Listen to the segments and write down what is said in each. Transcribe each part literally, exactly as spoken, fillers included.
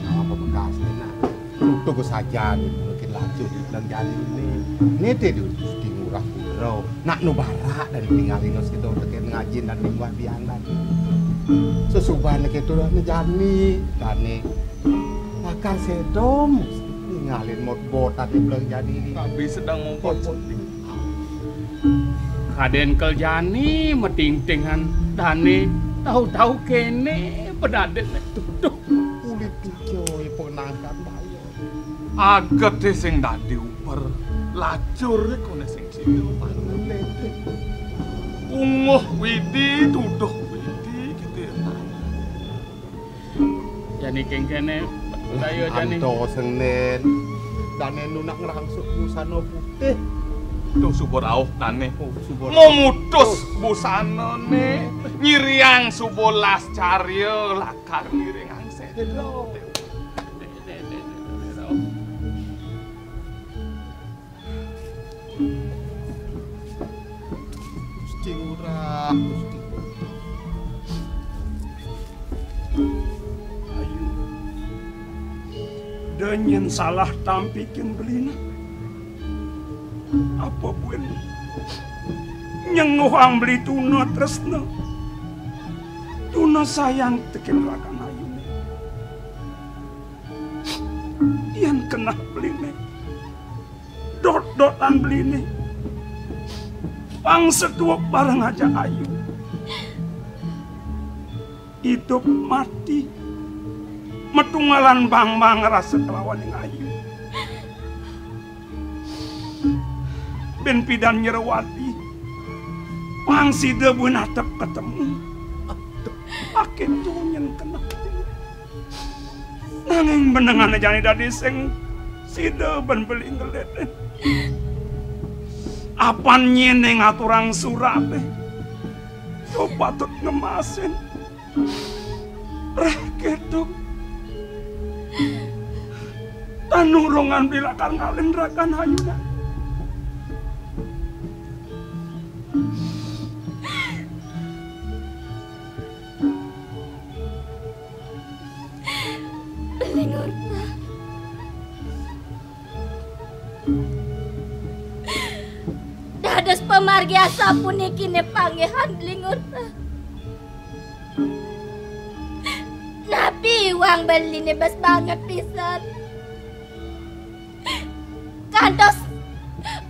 Apa bekasné, Nak? Tutup saja nih, mungkin lanjut dan jani ini. Né té di Gusti Ngurah Pura. Nak nu barak dan tinggalin sida tekén ngajin dan limbah bianan. Sesubané kéto dah né jani, dané. Bakal sedom ninggalin mot-botan di belang jani ini. Tapi sedang mau Kadén kel jani matingtingan dané, tau-tau kéné bedadé tutup. Kulit ijo penangkan bayar. Ageté sing dadi uper, lacur koné sing sida. Unguh widi, duduh widi, gitu ya. Jani kéngkéné, daya jani. Antos, Nén. Dané nu nak ngrangsuk busana putih. Tuh, suba rauh dané. Oh, suba rauh. Memutus busanané, nyiriang suba las carya lakar ngiringang séda. Gusti Ngurah, Gusti. Ayu. Da nyén salah tampikin beliné. Apa buin nyenguhang beli tuna tresna. Tuna sayang tekén rakan ayuné. Yén keneh beliné. Dot-dotan beliné. Pang setuep bareng ajak ayu. Idup mati. Matunggalan bang-bang rasa kelawan ning ayu. Bén pidan nyerwati. Pang sida buin atep ketemu. Akéto nyén keneh. Nanging benengané jani dadi sing sida bén beli ngelit. Apan nyén ngaturang suraté? Yo patut ngemasin. Réh kéto. Tan nurungan beli lakar ngalin rakan ayuné. Beli Ngurah. Dados pamargi asapuniki né panggihan Beli Ngurah. Napi iwang beliné bes banget pisan. Kantos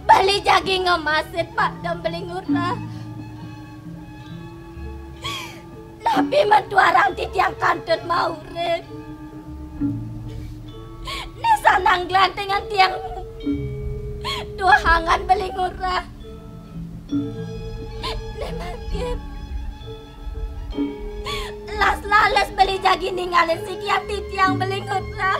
beli jagi ngemasin padem Beli Ngurah. Napi mentuarang titiang kantun maurip. Né sanang glantengan tiang tuhangan Beli Ngurah. Né mangkin. Las lales beli jagi ningalin sikian titiang, Beli Ngurah.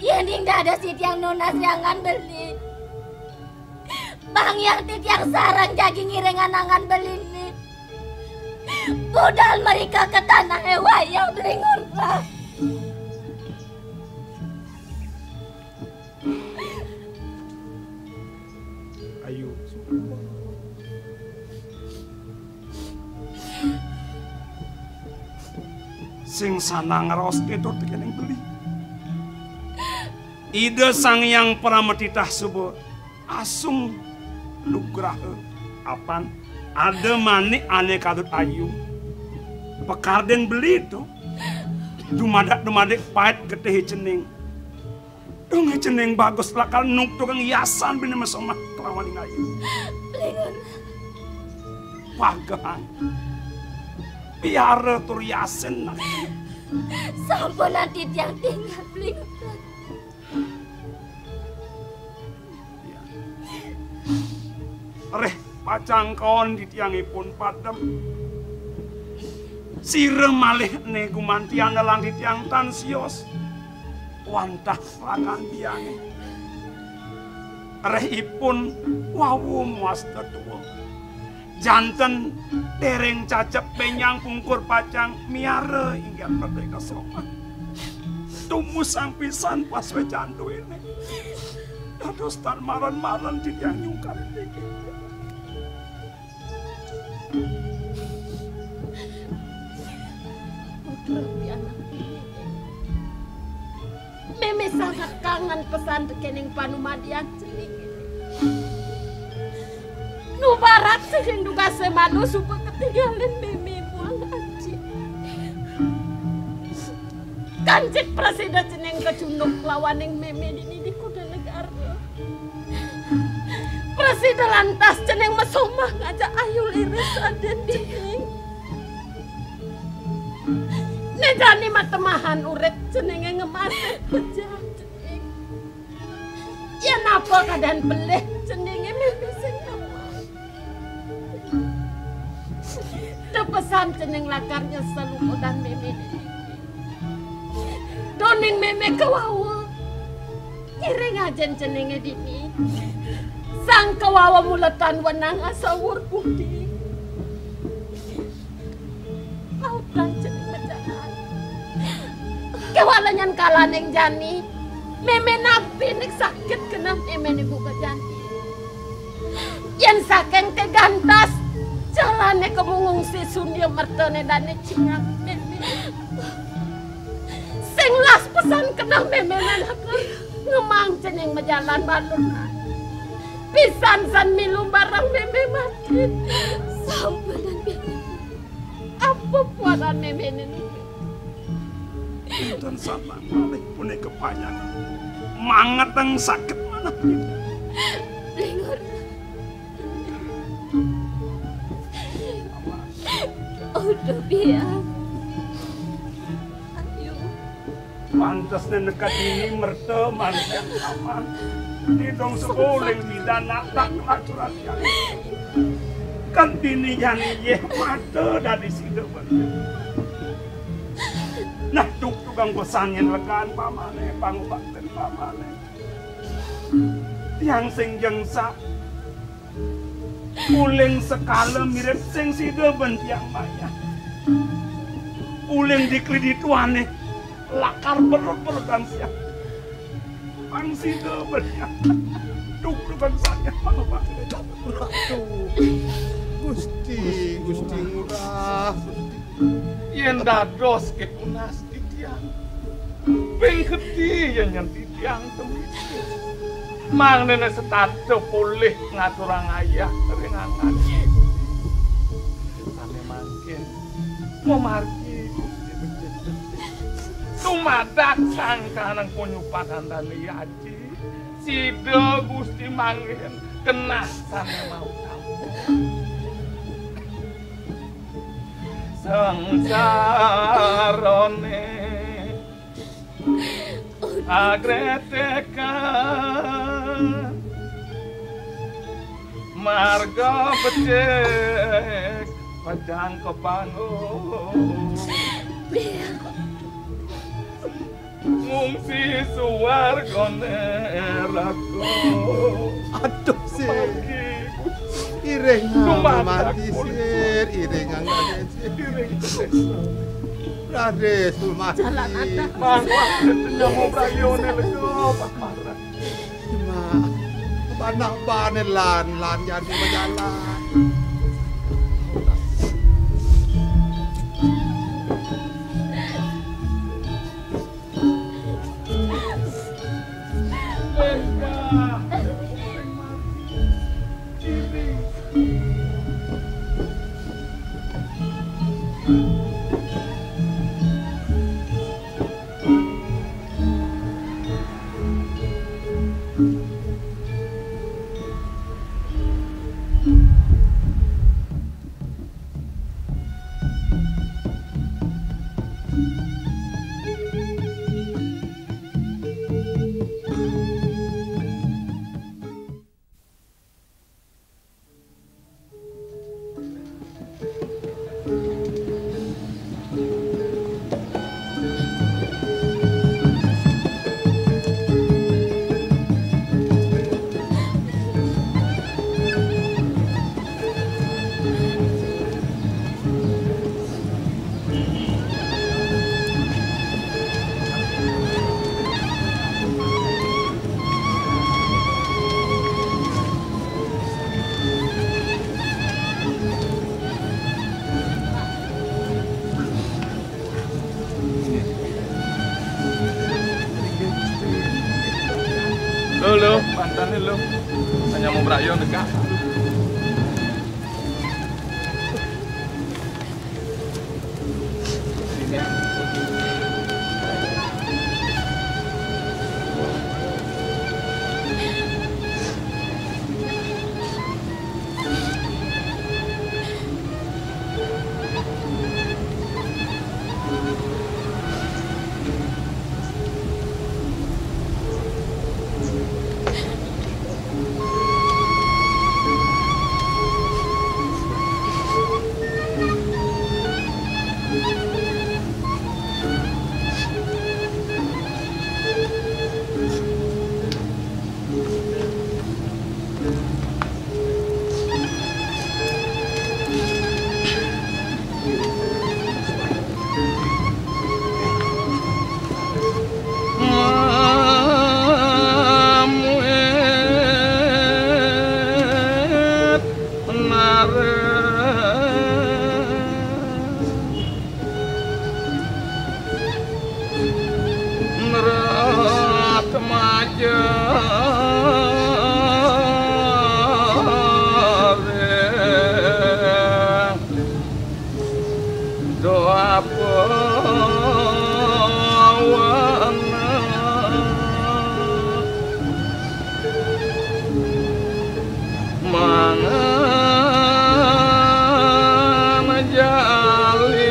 Yén ing dados titiang nunas hyangan, Beli, pang hyang titiang sareng jagi ngiring anangan Beliné budal mrika ka tanahe wayah, Beli Ngurah. Ayu. Sing sanang raos keto tekening Beli. Ida Sang Hyang Pramatitah suba asung nugraha apan ada manik ane kadut ayu. Pakarden Beli to dumadak-dumadik pait getih cening. Dong cening bagus lakar nuktukang hiasan bine masomah kelawan ing ayu. Beli Ngurah. Pagehang. Piara tur hiasin. Sampunang titiang tingal, Beli Ngurah. Reh pacang kaon titiangipun padem. Sira malih né gumantiang nelang titiang tan sios. Wantah pangandiane. Reh ipun wau muas tetua. Janten dereng cacep benjang pungkur pacang miara inggih merdeka sopan. Tumusang pisan pas wecan duwene. Dados tan maren-maren titiang nyungkan niki. Putra pianak bini. Mémé sanget kangen pesan tekening panumadian cening. Nu barat cening dugasé manut suba ketingalin mémé muang aji. Kancik prasida cening kacunduk lawaning mémé dini di Kuda Negara. Prasida lantas cening masomah ngajak ayu liris aden cening. Né jani matemahan urip ceningé ngemasih pejah cening. Yén apa kadén pelih ceningé mémé sing ngemang. Tepesan cening lakar nyesel udan mémé. Doning mémé kawawa. Ngiring ajin ceningé dini. Sang kawawa mula tan wenang asawur budi. Lautan cening majalan. Kéwala nyen kalaning jani. Mémé napi nik sakit keneh mémé nik buka jani. Yén saking té gantas, jalané kemungung si Sundia mertané dané cingak mémé. Sing las pesan keneh mémé nalaka ngemang cening majalan balun. Pisan san milu barang mémé mati. Sampun apa puaran mémé niki? Inten samang malih punika panjang mangeteng sakit manah. Lingur. Uduh biang. Ayu. Pantes né neked dini merta manten aman. Didong sekoling tidak nak tak kelacuratian. Kan dini jani yeh mata dadi sida bendé. Nah, tuk tukang pesan yén lekan pamane, pangubakten pamane. Tiang sing jengsak. Uling sekala mirip sing sida ben tiang mayah. Uling diklidituane lakar berut-berutan siang. Pang sida ben tiang. Duk duk bang saya pang bang. Ratu. Gusti, Gusti Ngurah. Yen dados ketunas titiang. Ping gedhi yen nyen titiang temisi. Mangdene setata polih ngaturang ayah ring angan. Sane mangkin mamargi Gusti becik. Tumadak sang kanang panyupadan dane yaji. Sida Gusti mangkin kenah sane mau. Sangsarane agretekan. Marga becik, padang kepangun. Ngungsi suwargane raga. Aduh, Sir. Iring mati, Sir. Iring. Raden Sulmati. Jalan ada. Mangkok nyamuk brayone lega, Pak Marah. Mak, anak bane lan, lan jadi berjalan. Lo, lo, pantane lo. Hanya mau berayo dekat. Nrat majare doa pawana mangan jali.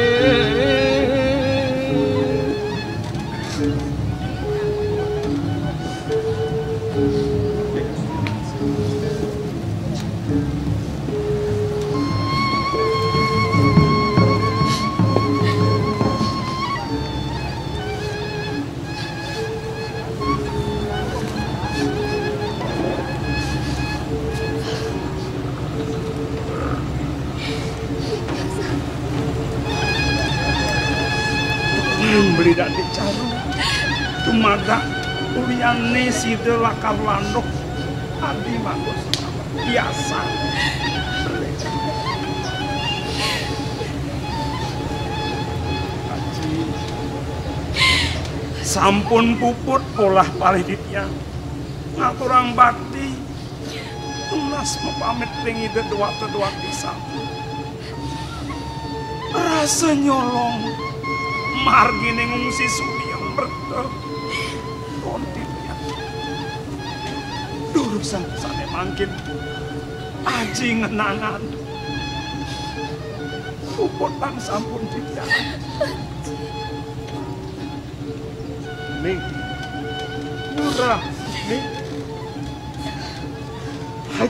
Beli dak dicaru. Tumadak uliane sida lakar landuk. Adi bagus. Biasa. Aji. Sampun puput polah palih titiang. Ngaturang bakti. Tunas mapamit ring Ida Dwata Dwati sami. Rasa nyolong margine ngungsi sudi merta kon titiang. Durusang sane mangkin aji ngenangan. Puputang sampun titiang. Ning. Ngurah, Ning. Hai,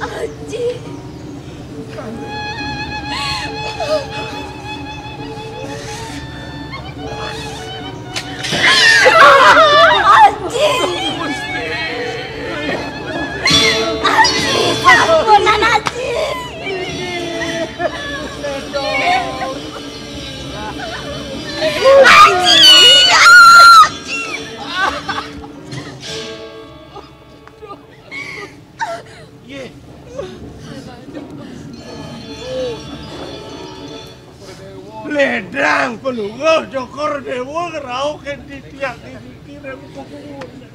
Aji. Aji. Aji, sampunan Aji. Aji. Yé. Ledang Palungguh Cokor Déwa ngrauhang titiang niki ring kuburan.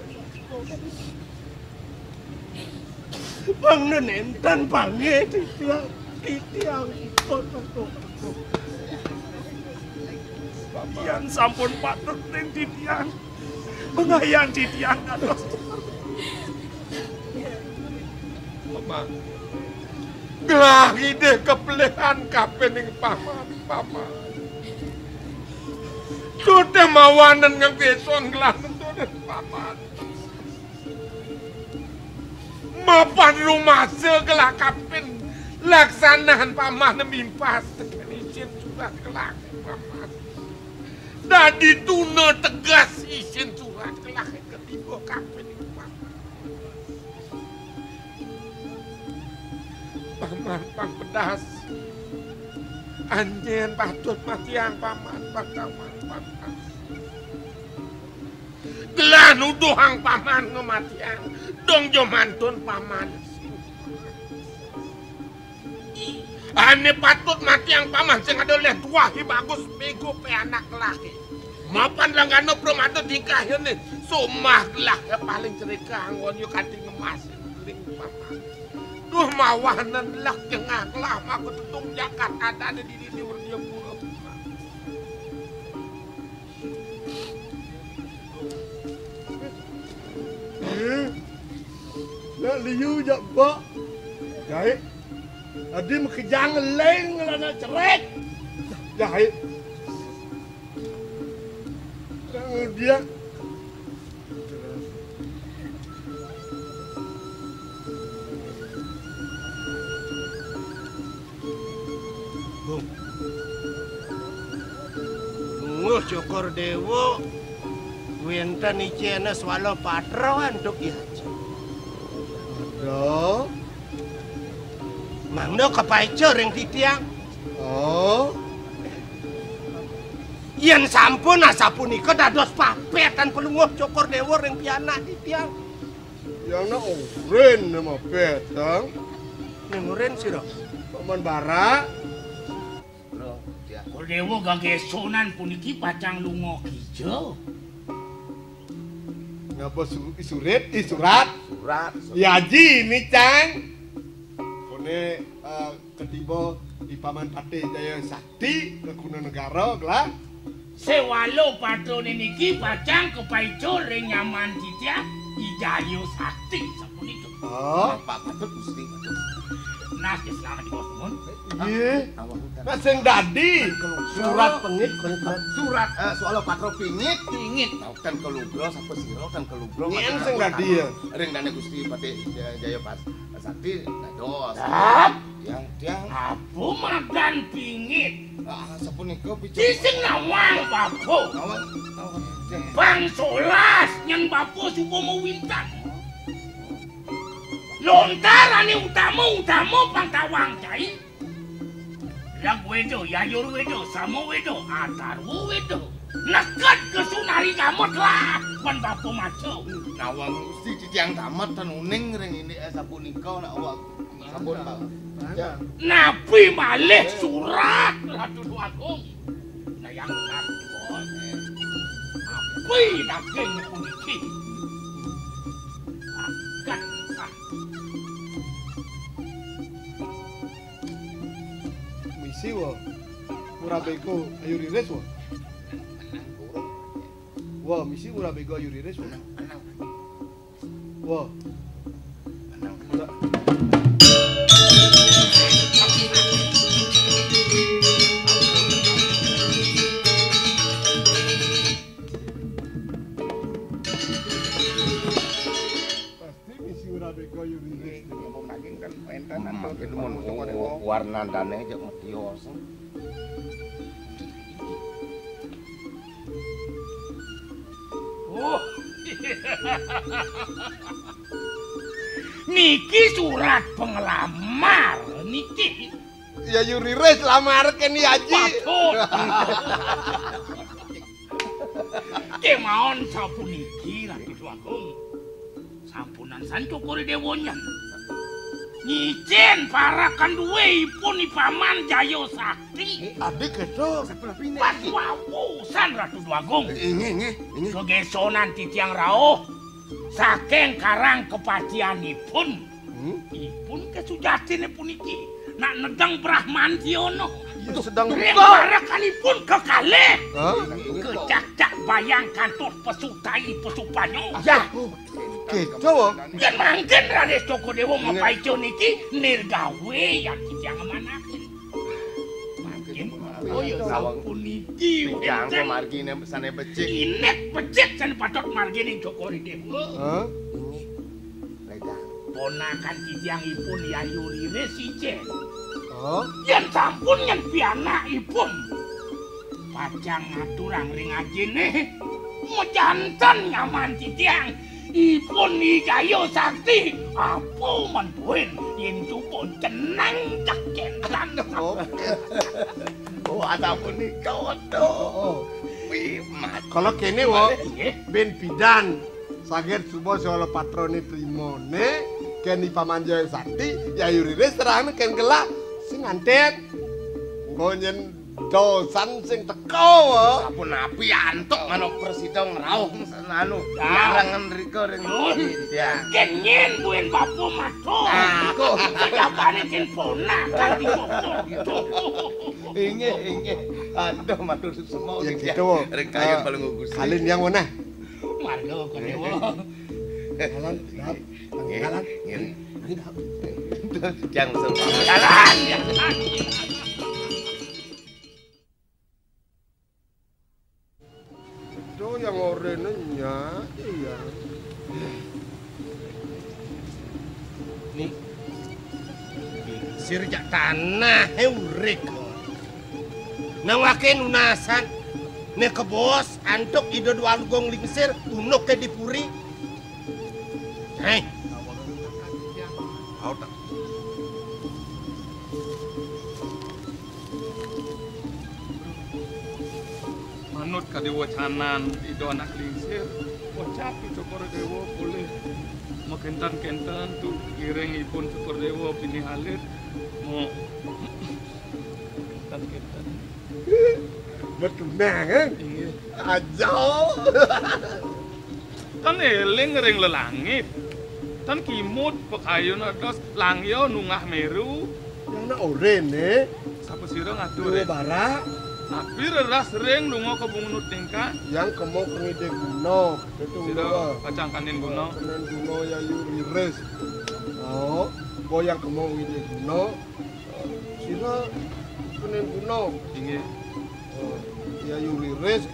Pang nénten panggih titiang, titiang ikut. Yan sampun patut ring titiang. Pangayhan titiang dados. Paman. Gelah idih kapelihan kapining paman, paman. Sudah mawanen nganggeson gelah nentunin paman. Mapan rumasa gelah kapin laksanan paman mimpas tekén isin surat gelah paman. Dadi tuna tegas isin surat gelah ketiga kapin paman. Paman pang pedas. Anjén patut matiang paman, paman, paman. Gelah nuduhang paman ngamatiang dong ja mantun paman. Ané patut matiang paman sing ada olih tuah I Bagus, bego pe anak laki. Mapan langgana pramada tingkahé né, somah gelah paling cerika anggon yo kanti ngemasin ring paman. Duh, mawanen lek jengah gelah maka tetung jagat adané di dini werdia pura. Eh, nak liu jak bak. Jahit. Adi makejang ngeling ngelana cerek. Jahit. Nak ngediak. Bung. Lunguh Cokor Déwa, wénten icéné swala patra antuk Ki Haji. Ada. Mangda kapaica ring titiang. Oh. Yén sampun asapunika dados papétan Palungguh Cokor Déwa ring pianak titiang. Yang nak urin nama petang. Ning urin sira? Paman Barak. Bro, ya. Kordéwa gagésonan puniki pacang lunga kija. Ngaba su-, surit, eh, surat. Surat, surat. Ya, Aji, ini, Cang. Koné, eh, ketiba di Paman Patih Jaya Sakti, Rekuna Negara, gelah. Séwala patrané niki pacang kapaica ring nyaman titiang, I Jaya Sakti, sapunika. Oh. Apa patut Gusti? Nah, selamat di bos, Mun. Iya. Nah, sing dadi surat pengit, pengit. Surat, eh, soal patra pingit. Pingit. Nah, ten kalugra, sapa sira, ten kalugra. Nyén sing dadi, ya? Ring dané Gusti Patih Jaya, Jaya Pas-, Sakti, dados. Hah? Tiang, tiang. Apa madan pingit? Ah, sapunika bicara. Sing nawang, Bapa. Nawang, nawang. Bang solas nyén Bapa suba mawintan. Lontar ané utama, utama pang tawang cai. Lag Weda, Yayur Weda, Sama Weda, Atarwa Weda. Neked ka Sunari Gamet lah, ban Bapa maca. Nawang Gusti titiang gamet ten uning ring indik, eh, sapunika nawang. Sampun, Pak. Ya. Napi malih surat Ratu Déwagung? Nah, yang napi, Bos? Napi daging puniki? Saged, ah. Misi wa. Murabega ayu riris wa. Wa, misi murabega ayu riris wa. Wah. Pasti misi ora bego yo. Nggih, nggih, mungkin kan enten. Hmm, atau itu mun warnandane aja medios. Oh. Niki surat penglamar niki. Ya, Yuri Res lamar kene, Aji. Patut. Kemawon sapuniki, Ratu Agung. Sampunan santo kore dewa nyen. Nyicen parakan duwe ipun I Paman Jaya Sakti. Eh, adik keto. Pas wawusan Ratu Dwagung. Eh, inggih, inggih, inggih. Kegesonan titiang rauh saking karang kepatianipun. Hmm? Ipun kesujatine puniki. Nak nedeng Brahman Siono. Iya, sedang ring parakanipun kekalih. Hah? Kecak-cak bayang kantos pesutai pesupanyo. Ya. Gitu. Yen mangkin Raden Cokrodewa mapaica niki nirgawe yang titiang amanahin. Mangkin, oh ya, sampun niki. Titiang enten margine sane becik. Inek becik sane patut margine Cokrodewa. Hah? Inggih. Ledang. Ponakan titiangipun Yayu Riris ijen. Hah? Yen sampun nyen pianakipun. Pacang ngaturang ring ajine, majanten nyaman titiang. Ipun Wijaya Sakti, apa men buin yen tubuh jeneng cekentan. Oh. Oh, ana punika, waduh. Oh. Wimat. Kala kene, wo, nggih. Ben pidan. Saget suba sewala patrone trimone, ken I Paman Jaya Sakti, Yayu Riris terang ken gelah sing anten. Engko nyen dosan sing teka, wo. Sapunapi antuk manuk prasida ngrauh anu, ah, larangan rika ring. Oh. Ya. Ken nyen buin bapa matur. Ah, kok. Sejabane ken ponakan di bapa. Inggih, inggih. Aduh, matur suksma. Ya, gitu, wo. Ring kayun, eh, paling gugus. Kalin yang mana? Marga Kodewa. Jalan, dap. Jalan. Nggih. Mari, dap. Jang Sultan. Jalan, jalan. Itu yang orene nyak, iya. Nih. Sir jak tanah, he urik. Nang wake nunasan. Ne kebos, antuk Ida Dwagung Lingsir, unuk ke di puri. Hei. Au tak. Manut kadewacanan Ida Anak Lingsir, pocap Cokor Dewa polih makénten-kénten tu ngiring ipun Cokor Dewa pinih alit. Mo kénten-kénten. Betunangan? Inggih. Aja. Tan eling ring lelangit. Tan kimud pakayun atos langya nungah meru. Yang nak oren, eh? Sapa sira ngatur, eh? Barak. Napi reras ring lunga ka bungut tingkah? Yang kemo kengide guna. Itu sira guna. Pacang kanin guna. Kanin guna ya yu riris. Oh, bo yang kemo kengide guna. Sira kanin guna. Inggih. Oh, ya yu riris.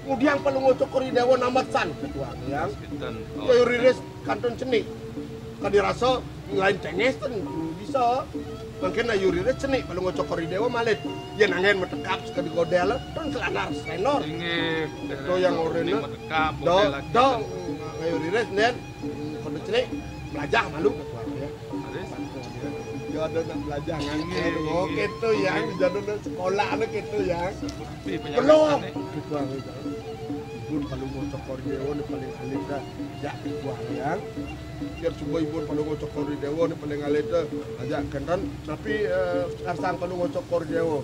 Kemudian Palungguh Cokor I Dewa namatsan ketua yang. Pinten. Ya yu riris kantun cenik. Kadi rasa lain cenges ten bisa. Mungkin ayu riris cenik Palungguh Cokor I Dewa malit. Ya nanggen metekap sekadi godel. Ten selandar selendor. Inggih. Itu yang orena. Metekap, do, model lagi. Do, ayu riris den. Hmm, kono cenik, melajah malu ketua ya. Ada. Ya ada nak melajah ngangen. Inggih, oh, inggih. Gitu ya, inggih. Jadi nak sekolah anu gitu ya. Seperti penyakit. Belum. Ketua ya. Pun Palungguh Cokor I Dewa ni paling alit dah. Ya ketua ya. Biar semua ibu Palungguh Cokor I Dewa ni paling alit dah. Ajak kendan. Tapi eh, sekarang Palungguh Cokor I Dewa.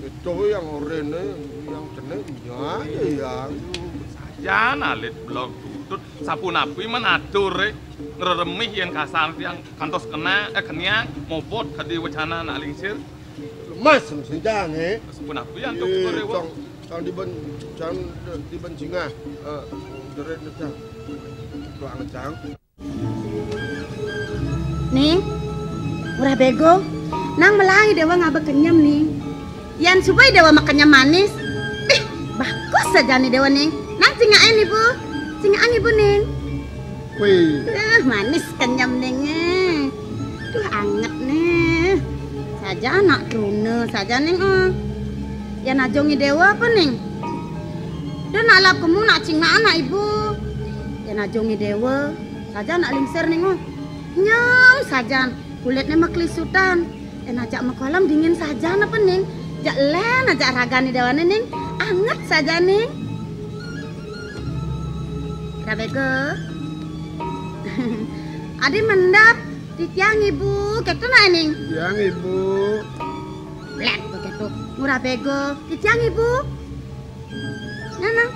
Itu yang orena, yang cenik, ya, ya, ya. Sajan alit belog tutut. Sapunapi men ature ngreremih yen kasar tiang kantos kena, eh, keniang mobot kadi wacana nak lingsir. Lemas senjang, eh. Sapunapi antuk. Eh, kore, cang, cang diben, cang diben singah. Eh, deret cang. Tuang cang. Ning, Ngurah Bego, nang melai Dewa ngaba kenyem, Ning. Yan subai Dewa makenyem manis. Ih, bagus saja ni Dewa, Ning. Nang cingakin ibu. Cingakin ibu, Ning. Wih. Eh, manis kenyem, Ning. Eh. Duh, anget nih. Saja anak truna, saja, Ning. Eh. Yan ajongi Dewa apa, Ning? Dah nak lap kemu nak cingakin anak ibu. Yan ajongi Dewa. Sajan nak lingsir, Ning, oh. Nyau sajan, kulitne maklisutan. En ajak makolam dingin sajan apa, Ning? Jak len ajak ragane Dewane, Ning. Anget sajan, Ning. Rabego. Adi mendap, titiang ibu, ketu nak, Ning. Tiang ibu. Blet begitu. Ngurah Bego, titiang ibu. Nah, nah.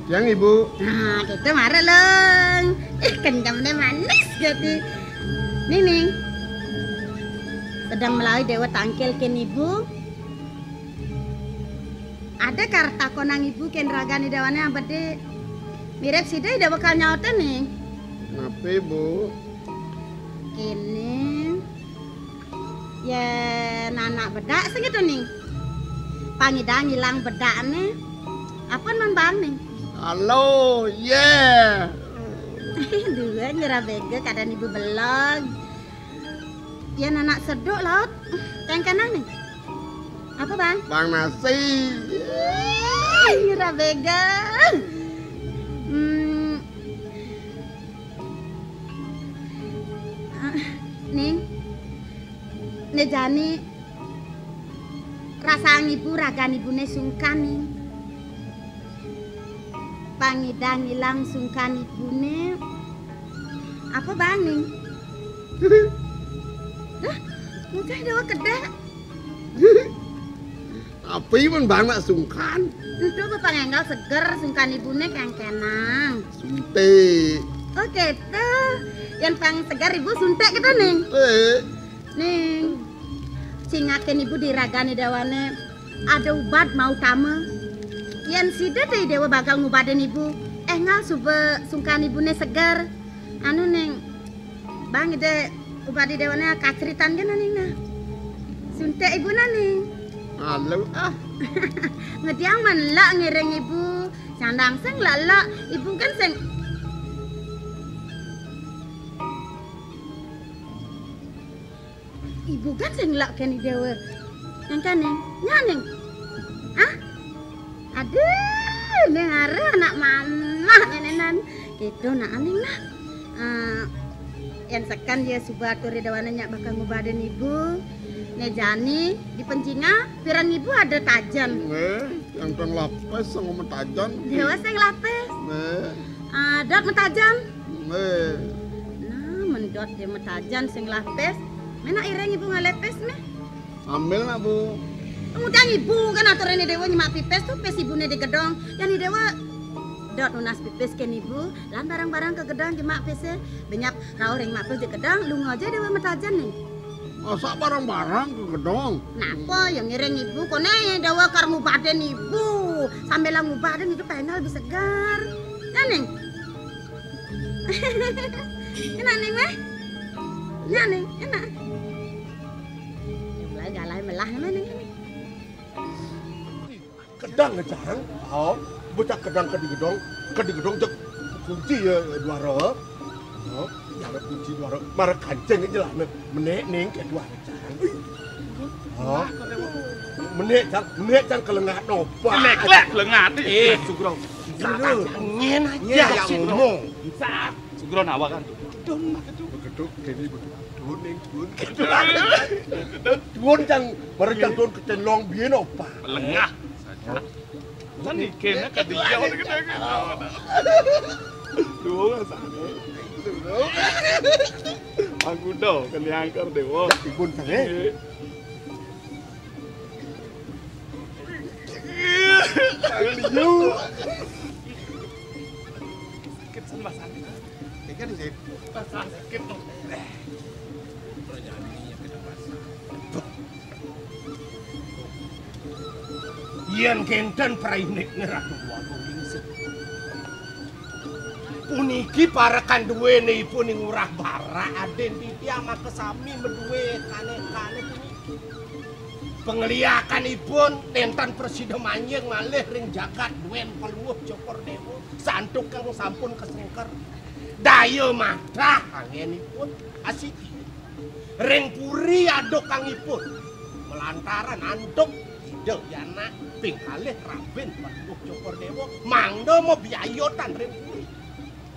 Tiang ibu. Nah, kita marah, Long. Ih, kenyem deh manis gitu. Ning, Ning. Sedang melai Dewa tangkil ken ibu. Ada karta konang ibu ken ragane Dewane abede. Mirip sida Dewa kal nyaute, Ning. Nape, Bu? Kene. Yen anak bedak sing gitu, Ning. Pang ida ngilang bedakne. Apan man bang, Ning? Halo, ye. Dua ngira bege keadaan ibu belog. Yen anak seduk laut, kengkenang, Ning. Apa, Bang? Bang nasi. Ih, ngira bege. Hmm. Ah, Ning, ne jani rasang ibu ragan ibune sungkan, Ning. Pang ida ngilang sungkan ibune. Apa, Bang, Ning? Dah, mudah Dewa kedak. Api men bang nak sungkan. Entu pepang enggal seger sungkan ibune kengkenang. Suntik. Oh, gitu. Yen pang seger ibu suntik gitu, Ning. Eh. Ning. Cingakin ibu di ragane Dewane ada ubat mau tama. Yen sida te Dewa bakal ngubadin ibu. Enggal suba sungkan ibune seger. Anu, Ning. Bang, ide ubat di Dewane kaceritan kena, Ning, nah. Suntik ibu, nah, Ning. Malu, ah. Ngediang man lak ngiring ibu. Sandang sing lak-lak, ibu kan sing. Ibu kan sing lak keni Dewa. Yang kan, Ning? Nya, Ning. Ah? Aduh, Ning, are anak mamah nenenan. Gitu, nah, Ning, nah. Eh, yang sekan ya suba aturi Dewane nyak bakal ngubadin ibu. Ne jani di pencinga, pirang ibu ada tajan. Nggih, yang teng lapis sing metajan. Dewa sing lapis. Nggih. Ah, dot metajan. Nggih. Nah, mendot dia metajan sing lapis. Menak ireng ibu ngalepis meh. Ambil nak, Bu. Ngundang ibu kan aturane Dewa nyemak pipis tuh pis ibune di gedong. Yang di Dewa Dot nunas pipis kén ibu, lan barang-barang ka gedong jemak pise, benyap rauh ring mapis di gedong, lunga ja dewa matajen ning. Masa barang-barang ka gedong? Napa ya ngiring ibu, kone dewa kar ngubadin ibu, sambil ngubadin ibu pengal bisa segar. Ya ning. Enak ning mah? Ya ning, enak. Mulai galai melah mah ning. Kedang ngejang, oh, bocah kedang kedi gedong, kedi gedong jeg kunci ya duara. Oh, ya kunci duara, mara kancing aja lah, menek ning ke duara jang. Oh, menek jang, menek jang kelengat nopa. Lek, lek, kelengat. Eh, Sugro. Nyen aja, ya ngomong. Sugro nawa kan. Dun, betul, kene betul. Dun, ning, dun. Dun jang, mara jang dun kecen long bien opa. Lengah saja. Kan ikene ka dia gitu. Duh, rasane. Aku do, kene angker dewa. Ibun kene. Liu. Sakit sama sakit. Tekan sih. Sakit dong. Yen kenten prainik ngeratu wagung lingsir. Puniki parekan duwene ipun ing urah barak aden titiang maka sami maduwe kane-kane puniki. Pangliakanipun nenten prasida manjing malih ring jagat duwen Palungguh Cokor Dewa, santukan sampun kasengker. Daya madah angenipun asiki. Ring puri adukangipun, malantaran antuk Ida Yana ping kalih rabin Palungguh Cokor Dewa, mangda mabiayatan ring puri.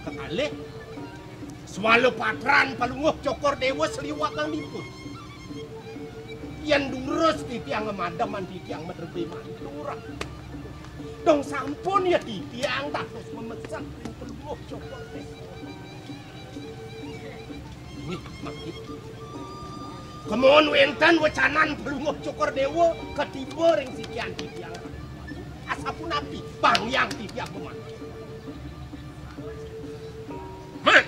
Kekalih, swala patran Palungguh Cokor Dewa seliwakanipun. Yen durus titiang ngemademan titiang madrebe mantur. Dong sampun ya titiang dados mamesan ring Palungguh Cokor Dewa. Nggih, mangke. Kemuan wenten wecanan Palungguh Cokor Dewa katiba ring sikian titiang. Asapunapi, pangyang titiang pamanggih. Man,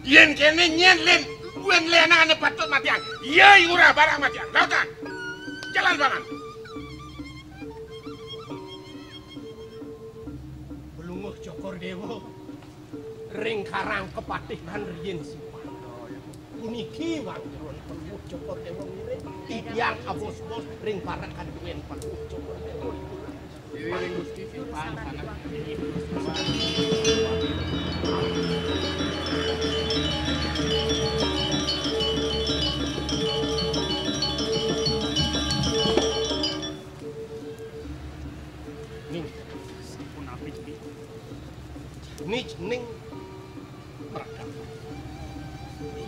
yen kene nyen len, wen lenang ane patut matiang. Iya, ing urah barang matiang. Lautan. Jalan paman. Palungguh Cokor Dewa ring Karang Kepatihan riyin siwah. Puniki wang jeron Palungguh Cokor Dewa ngiring. Titiang abos-bos ring parekan duwen Palungguh Cokor Dewa. Ning, sampun apik, Ning. Ning, ning.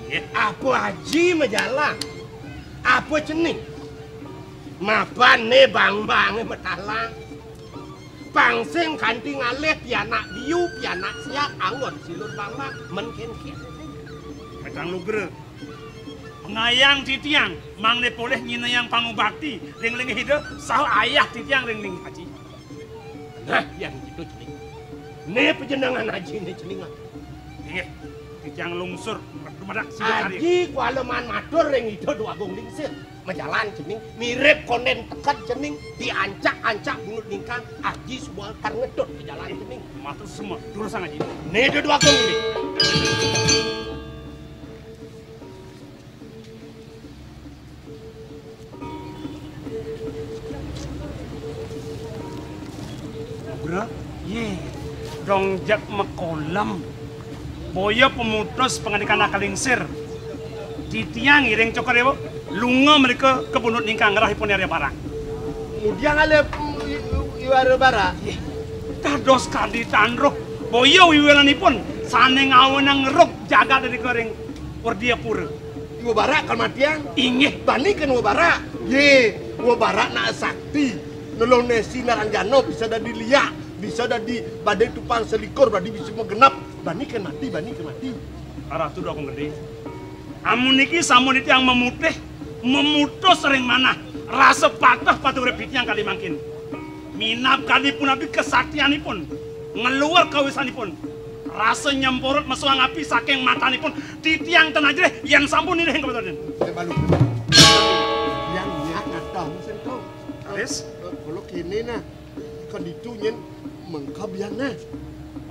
Inggih. Apa aji majalan? Apa cening? Mapan ne bang-bange matalang. Pang sing kanti ngalih pianak biu, pianak siap, anggon silur bang-bang, men kenken. Kadang lugra. Pengayang titiang, mangde polih nyinayang pangubakti ring linggih Ida, saha ayah titiang ring linggih aji. Nah, yan gitu, cening. Ne pajenengan ajine, cening. Inggih, titiang lungsur dumadak sida karya. Aji kuala maan matur ring Ida Dwagung Lingsir. Majalan, cening, mirip konden teked, cening, diancak-ancak bungut ningkang, aji suba kar ngedot majalan, cening. Matur sema, durusang aji. Ne Ida Dwagung, cening. Bro, ye, dong jak makolem. Boya pemutus pangandikan anak lingsir. Titiang ngiring Cokor Dewa, lunga mrika ka bungut ningkang ngrah ipun Arya Barak. Ngudiang ale, mm, i-, i-, Arya Barak? Ye, dados kadi tandruh. Boya wiwilanipun sane ngawenang ngeruk jagat dari kering Werdiapura. Iwa Barak kan matiang? Inggih. Bani kan Iwa Barak? Ye, Iwa Barak nak sakti. Nelong nesi naranjana bisa dadi liak, bisa dadi badai tupang selikur, badai bisa magenep. Bani kan mati, bani kan mati. Ratu Dwagung Gede. Amun niki sampun titiang memutih, memutus ring manah. Rasa patah patut urip titiang kadi mangkin. Minab kadi punapi kesaktianipun. Ngeluar kawisanipun. Rasa nyemporot mesuang api saking matanipun. Titiang ten ajrih yen sampun nilih ing kawedenen. Sing malu. Yang niat ngadah sing to. Wis. Kalau kene nah, kan ditu nyen mengkab yang nah.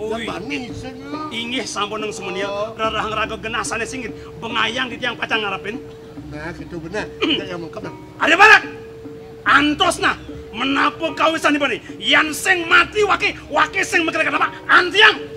Ui. Yang bani sing. Inggih sampun nang sumenia. Oh. Rerahang raga genah sane singgit. Bengayang titiang pacang ngarepin. Nah, gitu bener. Yang mengkab nah. Ada barak. Antos nah, menapa kawisanipun? Yan sing mati wake, wake sing mengkere kenapa? Antiang.